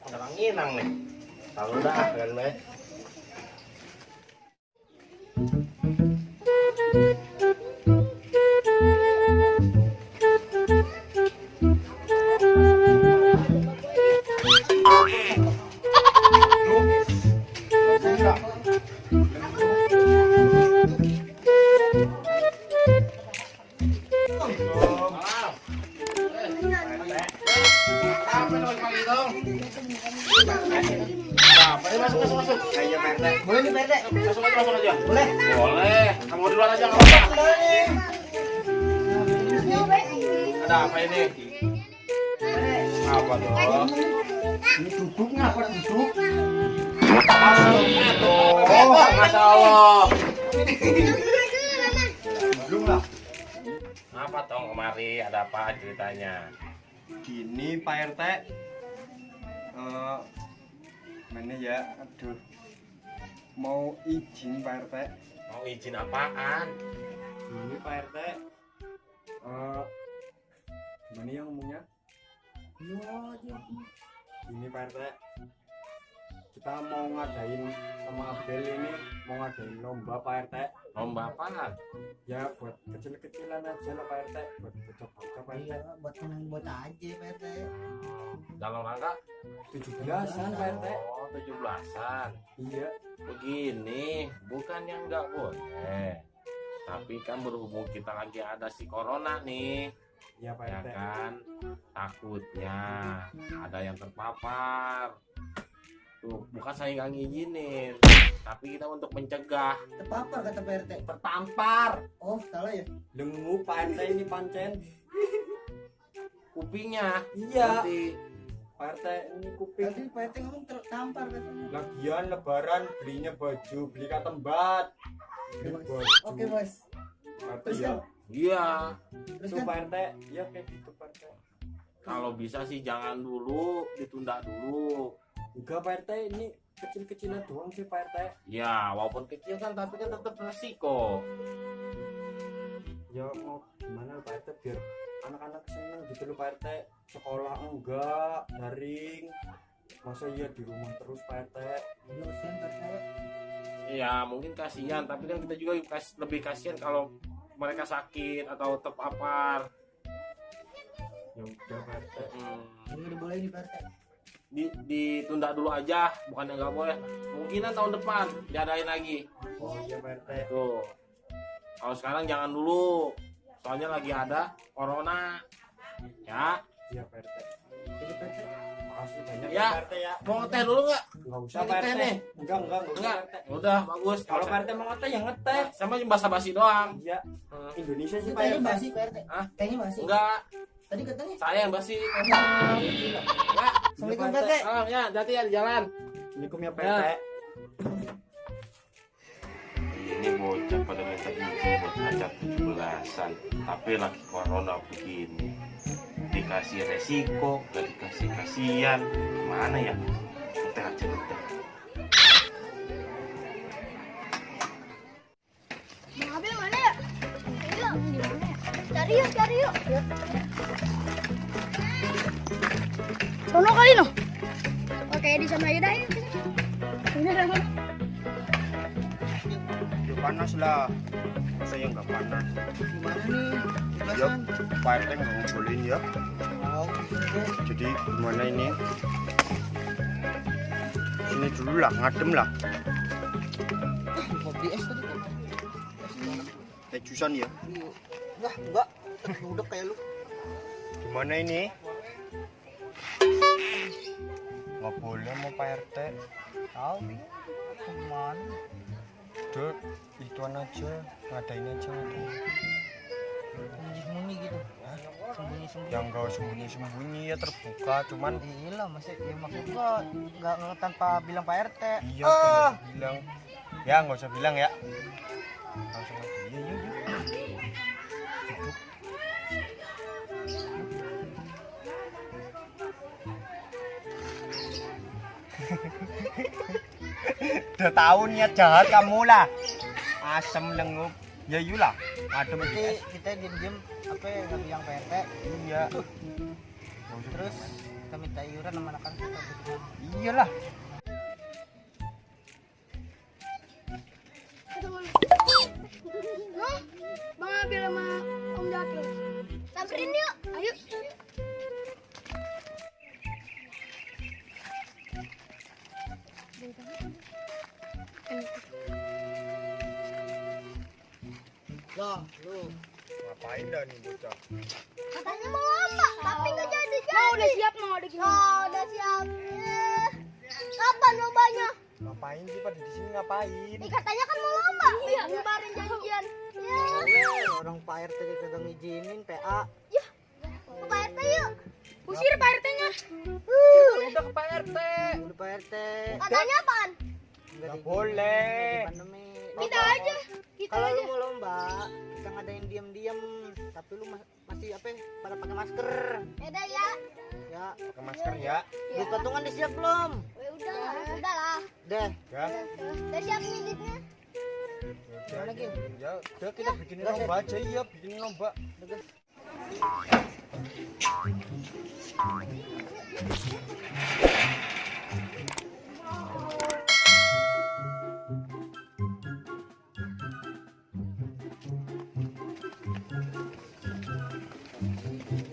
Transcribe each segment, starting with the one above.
Orang nginang nih. Tahu dah kan meh. Masuk. Ayo Pak RT. Boleh nih Pak RT. Masuk aja. Boleh. Boleh. Kamu duluan aja enggak apa-apa. Ada apa ini? Apa tuh? Ini duduknya apa duduk? Masya Allah. Belum lah. Apa tong kemari? Ada apa ceritanya? Gini Pak RT. Mana ya? Aduh. Mau izin Pak RT. Mau izin apaan? Ini Pak RT. Gimana yang ngomongnya? Ini Pak RT. Kita mau ngadain sama Abdel ini mau ngadain lomba Pak RT. Lomba apaan? Ya buat kecil-kecilan aja lah Pak RT. Buat bocah-bocah Pak RT. Iya, buat temen aja Pak RT. Dalam rangka 17-an Pak RT. Oh, 17-an. Iya. Begini, bukan yang nggak boleh. Tapi kan berhubung kita lagi ada si corona nih, Iya Pak ya RT. kan, takutnya ada yang terpapar. Tuh, bukan saya nggak ngizinin, tapi kita untuk mencegah. Terpapar kata Pak RT. Tertampar Oh, salah ya? Lengu Pak RT ini pancen. kupingnya. Iya. Nanti Pak RT ini kuping. Tadi Pak RT ngomong tertampar katanya. Lagian lebaran belinya baju, beli katembat. Beli baju. Oke, Bos. Tapi Terus ya, kan? iya, Terus itu kan? Pak RT, ya kayak gitu Pak RT. kalau bisa sih jangan dulu, ditunda dulu. Enggak Pak RT, ini kecil-kecilan doang sih Pak RT. Ya, walaupun kecil kan, tapi kan tetap resiko. Ya mau gimana Pak RT biar anak-anak seneng gitu loh Pak RT. Sekolah enggak, daring. Masa iya di rumah terus Pak RT. Dosen Pak RT. Ya mungkin kasihan, tapi kan kita juga lebih kasihan kalau mereka sakit atau terpapar. Ya udah Pak RT. Ini udah boleh nih Pak RT. Ditunda dulu aja, bukan yang nggak boleh. Mungkinan tahun depan diadain lagi. Oh iya Pak RT. Tuh. Kalau sekarang jangan dulu, soalnya lagi ada corona. Ya. Iya Pak RT. Jadi Pak RT. Makasih banyak Ya. Pak RT ya. Mau ngeteh dulu nggak? Enggak usah Ini Pak teh RT. nih. Enggak usah Enggak. Pak RT. Udah bagus. Kalau Pak RT mau ngeteh ya ngeteh. sama cuma basa-basi doang. Iya. Indonesia sih Pak Tehnya RT. basi Pak RT. Hah? Tehnya basi. Enggak, Tadi katanya. saya yang basi. Ya. Assalamualaikum Pak RT. Salam ya, hati ya di jalan. Assalamualaikum ya Pak Ya. RT. Ini bocah pada minta izin buat acara 17-an, tapi lagi corona begini. Dikasih resiko, gak dikasih kasihan. Mana ya? Kita aja udah. Bang Abil mana ya? Ayo, di mana ya? Cari yuk. Sono kali no. Oke, di sana aja dah. Ini dah. Ya panas lah. Saya nggak panas. Gimana nih? Ya Pak RT nggak ngebolehin ya. Oh, Jadi gimana ini? Sini dulu lah, ngadem lah. kopi es tadi kok. Teh jusan ya. Enggak. Udah kayak lu. Gimana ini? Nggak boleh mau Pak RT. Tahu nih. Kemana? Udah ituan aja, ngadain aja ngadain. Sembunyi gitu. Sembunyi. Yang nggak sembunyi-sembunyi ya terbuka, cuman Iya maksud gua nggak tanpa bilang Pak RT. iya nggak usah bilang. Ya nggak usah bilang ya. Langsung aja. Iya. Duduk. Udah tahu niat jahat kamu lah. Asem lengup. Ya yulah. Aduh, berarti kita diem-diem apa ya, nggak bilang Pak RT. Iya. Terus kita minta iuran sama anak-anak kita. Iyalah. Hah? Bang Abil sama Om Jakil. Samperin yuk. Ayo. Loh, lu Ngapain dah nih bocah? Katanya mau lomba, tapi nggak jadi-jadi. Oh, udah siap mau ada gimana? Oh, udah siap. Kapan lombanya? Ngapain sih pada di sini ngapain? Katanya kan mau lomba. Iya, ngebarin janjian. orang Pak RT kagak ngizinin PA. Ya, ke Pak RT yuk. Usir Pak RT-nya. Udah ke Pak RT. Udah Pak RT. Katanya apaan? Nggak boleh. Pandemi. Kita aja. Kita Kalau lu aja. mau lomba, kita ngadain diam-diam, tapi lu masih apa? Pada pakai masker. Udah ya. Ya, Pakai masker ya. duit patungan udah siap belum? Udah lah. Deh. Ya. Udah siap nih duitnya. Gimana, Kim? Ya, udah kita bikinin lomba aja ya, bikinin lomba.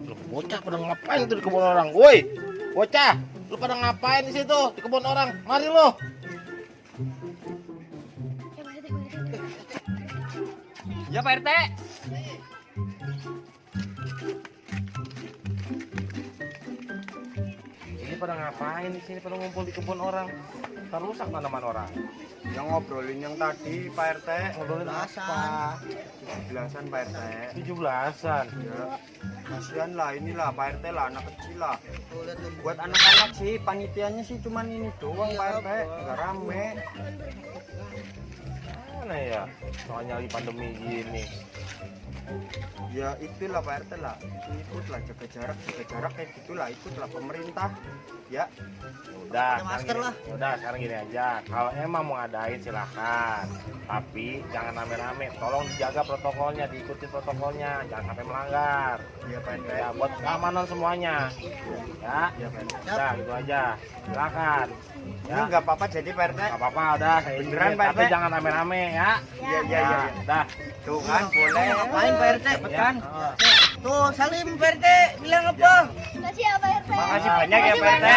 Loh, bocah pada ngapain tuh di kebun orang? Woi, bocah, lu pada ngapain di situ di kebun orang? Mari lu. Ya Pak RT. Ini pada ngapain di sini? Pada ngumpul di kebun orang. Ntar rusak tanaman orang. Yang ngobrolin yang tadi Pak RT. Ngobrolin apa? 17-an Pak RT. 17-an. Ya. Kasihan lah inilah Pak RT lah, anak kecil lah. Tuh, lihat tuh. Buat anak-anak sih panitianya sih cuman ini doang Iya, Pak RT. Pak. Nggak rame. Mana ya? Soalnya lagi pandemi gini. Ya itulah Pak RT lah. Ikutlah jaga jarak kayak gitulah, ikutlah pemerintah. Ya. Udah, Pakai masker lah. Udah, sekarang gini aja. Kalau emang mau ngadain silahkan. Tapi jangan rame-rame. Tolong dijaga protokolnya, diikuti protokolnya. Jangan sampai melanggar. Ya Pak RT. Ya, buat keamanan semuanya. Ya, Ya Pak RT. udah gitu aja. Silakan. Ini Ya, nggak apa-apa jadi Pak RT. nggak apa-apa, udah. Saya Beneran, izinin, Pak tapi RT? jangan rame-rame ya. Iya iya iya. Dah. Tuh kan boleh. Ngapain Pak RT? Cepet Ya. kan? Oh. Tuh, Salim Pak RT bilang apa? Makasih ya Pak RT. Makasih banyak ya Pak RT.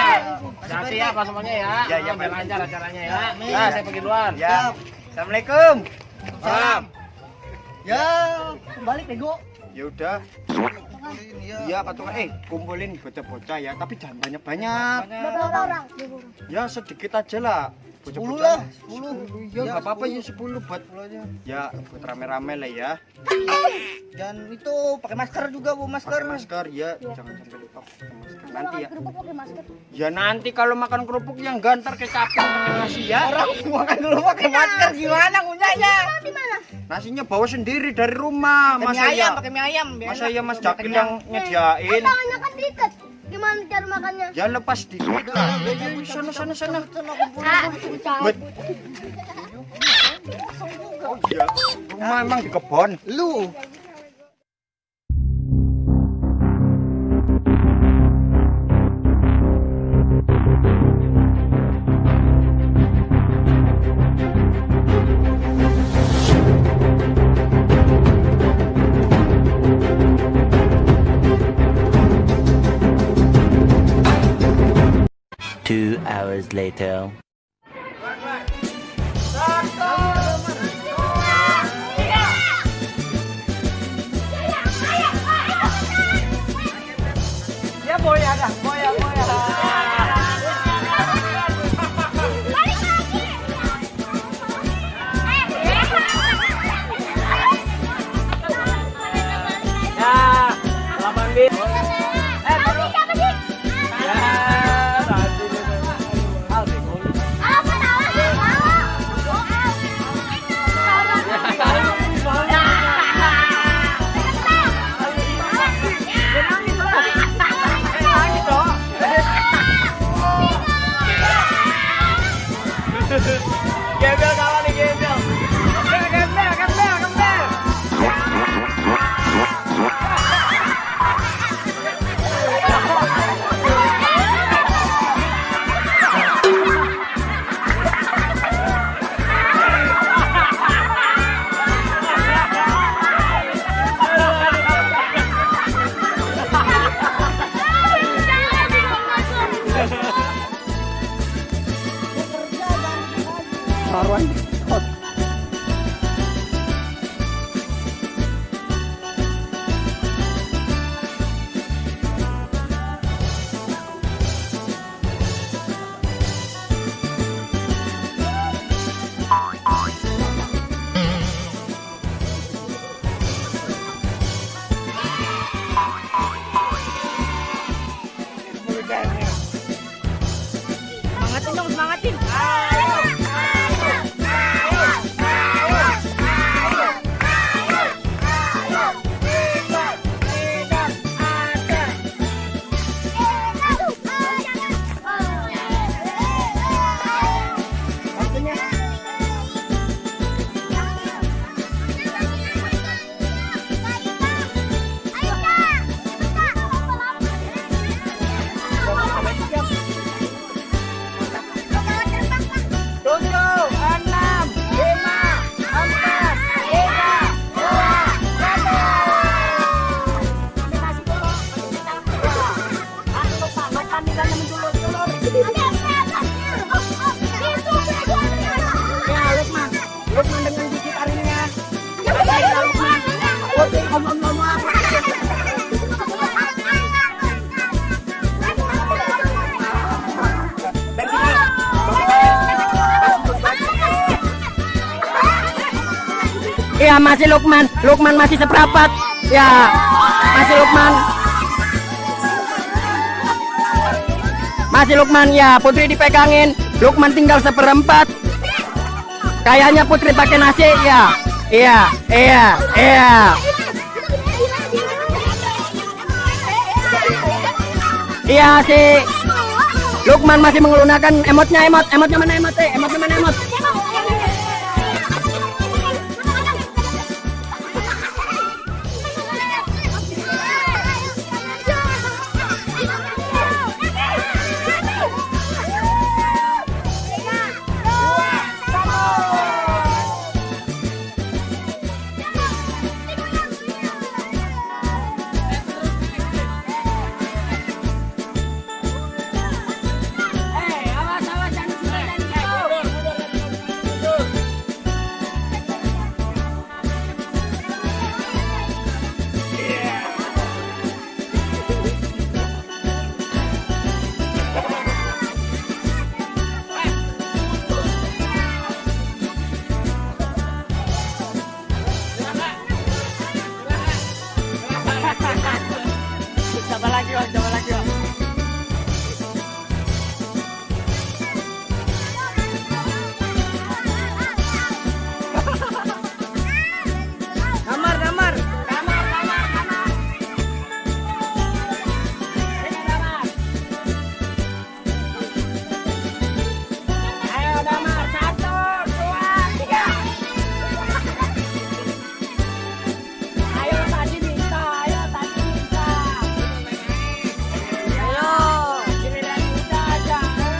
Hati-hati ya Pak semuanya ya. Ya, ya, biar Pak. lancar acaranya ya. Amin. Ya, saya pergi duluan. Ya. Assalamualaikum. Salam. Ya, balik Nego. Ya udah. Iya. Iya patungan kumpulin bocah-bocah ya, tapi jangan banyak-banyak. Berapa orang? Ya sedikit aja lah. 10 lah, 10. 10. Ya nggak apa-apa ya 10 buat aja. ya buat rame-rame lah ya. Dan itu pakai masker juga, Bu, masker. Pakai masker ya, jangan sampai lupa pakai masker nanti ya. Kerupuk pakai masker. Ya nanti kalau makan kerupuk yang gantar kecapin pakai nasi ya. Orang makan dulu pakai masker gimana ngunyahnya? Di mana? Nasinya bawa sendiri dari rumah. Pakai mie ayam, pakai mie ayam. biar Masa enak. ya Mas Biar Jakil kenyang. yang nyediain? Tangannya kan diikat. Gimana cara makannya? Ya lepas dikit lah. Ya, sana sana sana. Buat. Oh iya, rumah emang di kebon. Lu Two hours later. ya boy ada, boy ada. Ya, selamat di. Baru. Siapa sih? Ya, tadi Aldi. Apa tahu? Gembel kawan nih gembel. Gembel. Iya, masih Lukman. Lukman masih seperempat. Ya, masih Lukman. Masih Lukman, ya. Putri dipegangin. Lukman tinggal seperempat. Kayaknya Putri pakai nasi, ya. Iya. Iya, si Lukman masih menggunakan emotnya mana emot? Coba lagi, Bang. Kamar. Ini kamar. Ayo damar, 1, 2, 3. Ayo tadi minta. Ayo, giliran kita aja. Ayo.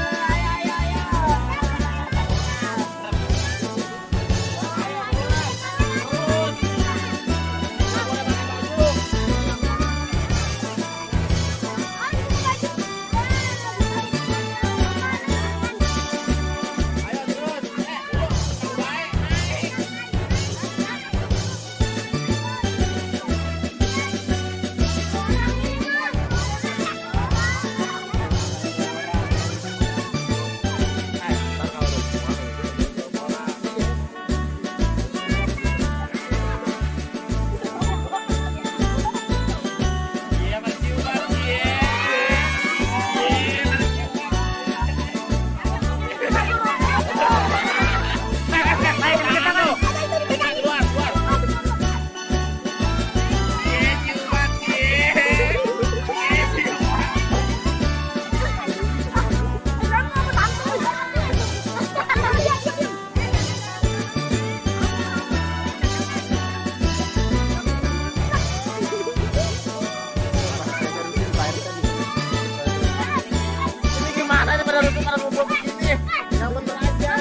Ini gimana nih pada rumput begini? Yang bener aja.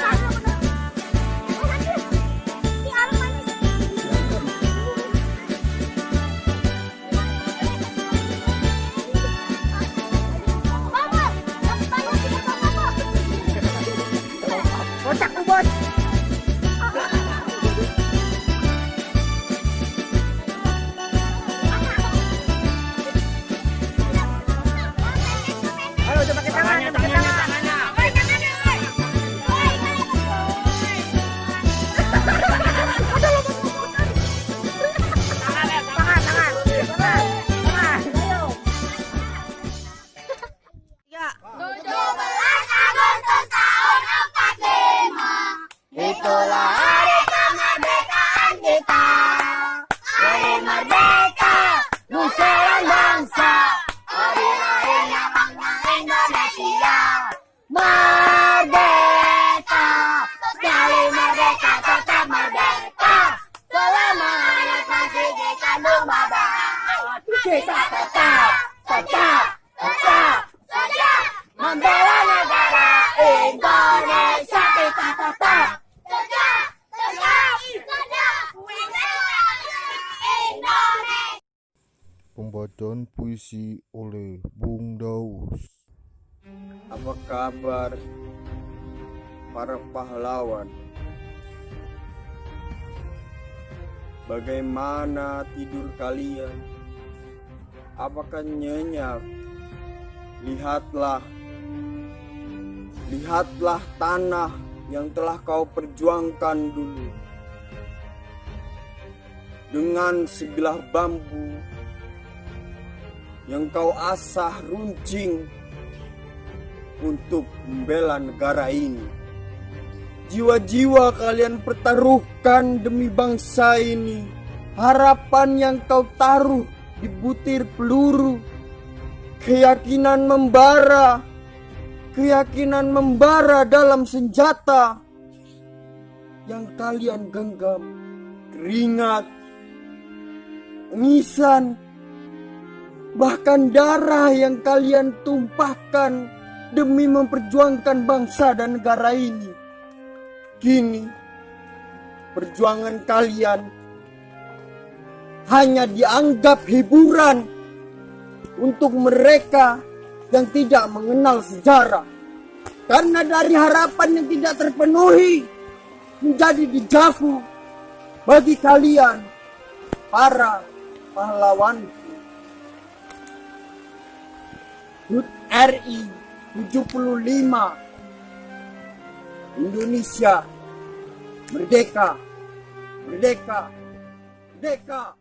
Kocak lu, Bos. Ayo coba pakai tangannya. Itulah hari kemerdekaan kita. Hari merdeka, Nusa bangsa. Hari lahirnya bangsa Indonesia. Merdeka, sekali merdeka tetap merdeka. Selama hayat masih dikandung badan, kita tetap sedia membela negara Indonesia. Kita tetap Pembacaan puisi oleh Bung Daus. Apa kabar para pahlawan? Bagaimana tidur kalian? Apakah nyenyak? Lihatlah tanah yang telah kau perjuangkan dulu. dengan sebilah bambu yang kau asah runcing untuk membela negara ini. Jiwa-jiwa kalian pertaruhkan demi bangsa ini. Harapan yang kau taruh di butir peluru. Keyakinan membara dalam senjata yang kalian genggam. Keringat, tangisan, bahkan darah yang kalian tumpahkan demi memperjuangkan bangsa dan negara ini. Kini, perjuangan kalian hanya dianggap hiburan untuk mereka yang tidak mengenal sejarah. Karena dari harapan yang tidak terpenuhi menjadi dejavu bagi kalian, para pahlawanku. HUT RI 75, Indonesia merdeka, merdeka, merdeka.